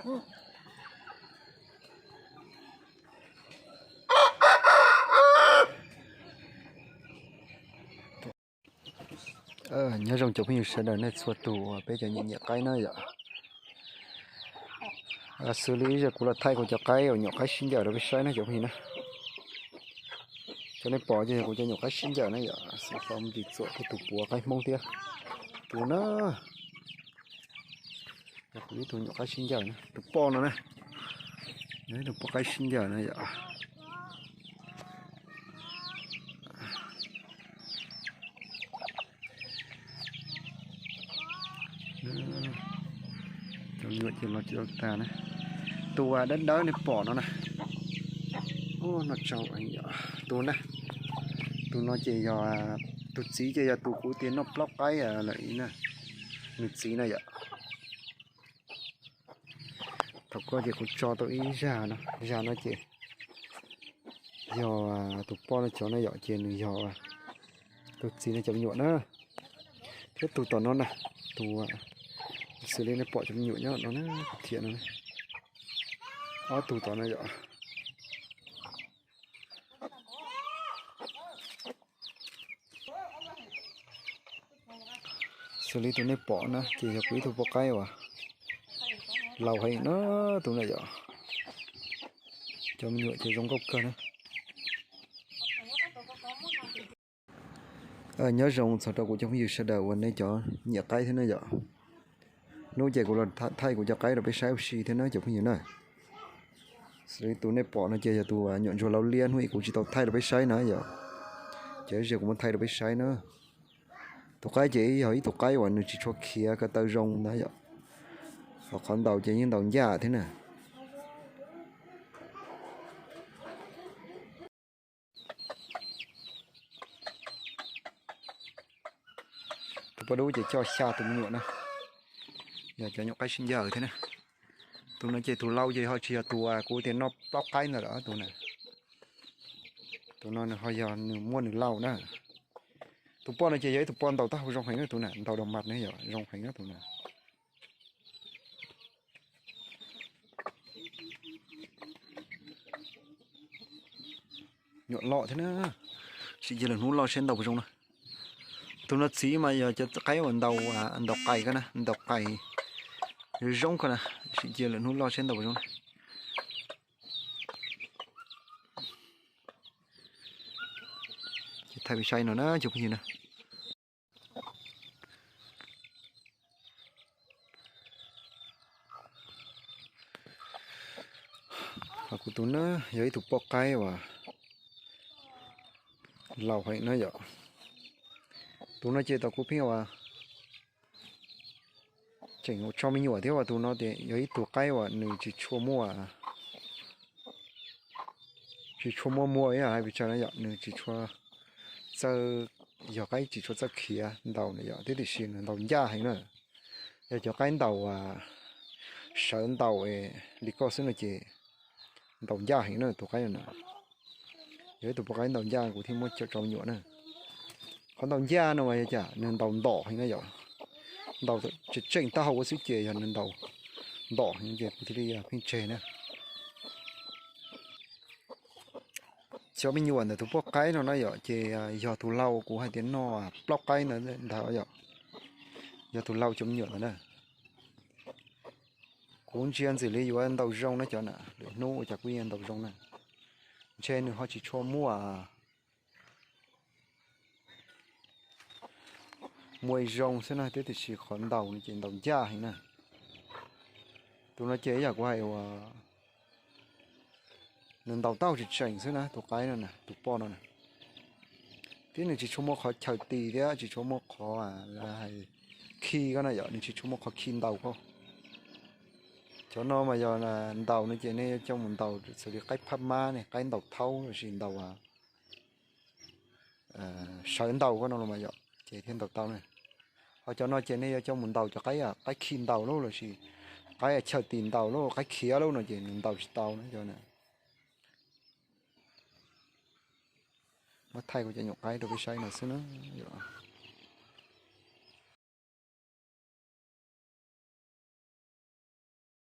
Nyob zoo cov phooj ywg sawv daws nej txhua tus uas peb cov nyiam nyiam qaib na yom. Xws li ib zaug kuv los thaij kuv cov qaib uas nyuam qaib sib ncaws rau peb saib na cov phooj ywg na. Cov nej pom ces yog kuv cov nyuam qaib sib ncaws na yom, xov mus ris txuam kuv tus puav qaib Hmoob thiab. Tus na, yog kuv ib tug nyuam qaib sib ncaws na, tus poj no na, yog ib tug poj qaib sib ncaws na yom. Cov me nyuam ces los tsis tau tag na. Tus dawb dawb nej pom no na, no tsau, tus na, tus no ces yog, tus txiv ces yog tus kuv tias noj plaub qaib lawm na, nws txiv na yom. Thaum koj ces kuv tso tau ib zag no, zag no ces yog tus poj no cov na yom, ces nws yog tus txiv no cov me nyuam na. Thiab tus tom no na, tus xws li nej pom cov me nyuam nyob no na, thiab no, ob tug tom no yom. Xws li tus nej pom na ces yog kuv ib tug poj qaib uas laus heev na, tus na yom. Cov me nyuam ces zoo nkauj kawg na. Nyob zoo txog rau kuv cov phooj ywg sawv daws uas nej cov nyiam qaib thiab na yom. Hnub ces kuv los thaij kuv cov qaib rau peb saib ua si thiab na cov phooj ywg na. Xws li tus nej pom no ces yog tus nyuam ntsuag laus liab, hnub ib kuv tsis tau thaij rau peb saib na yom. Ces ib zaug kuv muab thaij rau peb saib na. Tus qaib ces yog ib tug qaib uas nws tsis tshua khiav ko taw zoo na yom. Ho qhov ntaus ces yeej ntaus ncaj thiab na. Tus poj dub ces coj xya tus me nyuam na, yog cov nyuam qaib sib ncaws thiab na. Tus no ces tus laus ces ho tsis yog tus kuv tias noj plaub qaib ntawd lawm tus na. Tus no nws ho yog nws muaj nws laus na. Tus poj no ces yog ib tug poj ntaus taub hau zoo heev na tus na, ntaus dog mas na yom, zoo heev na tus na. Nyuam loj thiab na, sim cia lwm hnub loj seb ntaus puas zoo na. Tus no txiv mas yog cov qaib uas ntaus, ntaus qais ko na, ntaus qais zoo zoo ko na, sim cia lwm hnub loj seb ntaus puas zoo na. Ces thaij peb saib no na cov phooj ywg na. Ho kuv tus na yog ib tug poj qaib uas laus heev na yom. Tus no ces tau kuv pheej uas tseem tso me nyuam thiab uas tus no ces yog ib tug qaib uas nws tsis tshua muaj, tsis tshua muaj muag ib yam hais pes tsawg na yom, nws tsis tshua txawj, yog qaib tsis tshua txawj khiav ntaus na yom, thiab tiam sis nws ntaus ncaj heev na. Yog cov qaib ntaus, sawv ntaus li koj xwb no ces ntaus ncaj heev na tus qaib no na. Yog ib tug poj qaib ntaus ncaj kuv thiaj muab coj tso me nyuam na. Qhov ntaus ncaj no mas yog cas nws ntaus ntom heev na yom. Ntaus tseem tseem taub hau ua xwb ces yog nws ntaus ntom heev ces kuv thiaj li pheej tseg na. Cov me nyuam ntawm tus poj qaib no na yom, ces yog tus laus kuv hais tias noj plaub qaib ntawd ntag yom. Yog tus laus cov me nyuam ntawd na. Kuv ntsia ntxim li yuav ntaus zoo na cov na, lwm hnub ua cas kuj yeej ntaus zoo na. Ntshe nws ho tsis tshua muaj muaj zoo xwb na, thiab tiam sis qhov ntaus no ces ntaus ncaj heev na. Tus no ces ib yam kuv hais uas nws ntaus taub hau tseem tseem xwb na, tus qaib no na, tus poj no na. Thiab nws tsis tshua muaj qhov chaw tis thiab tsis tshua muaj qhov hais khi ko na yom, nws tsis tshua muaj qhov khi ntaus ko. Cov no mas yog ntaus no ces nej yuav coj mus ntaus xws li qaib phab mab ne, qaib ntaus thaub lossis ntaus sawv ntaus ko no los mas yom, ces thiaj ntaus tau na. Ho cov no ces nej yuav coj mus ntaus cov qaib, qaib khi ntaus lauj lossis qaib chaw tis ntaus lauj, qaib khiav lauj no ces nws ntaus tsis tau na cov na. Muab thaij kuv cov nyuam qaib rau peb saib no xwb na yom.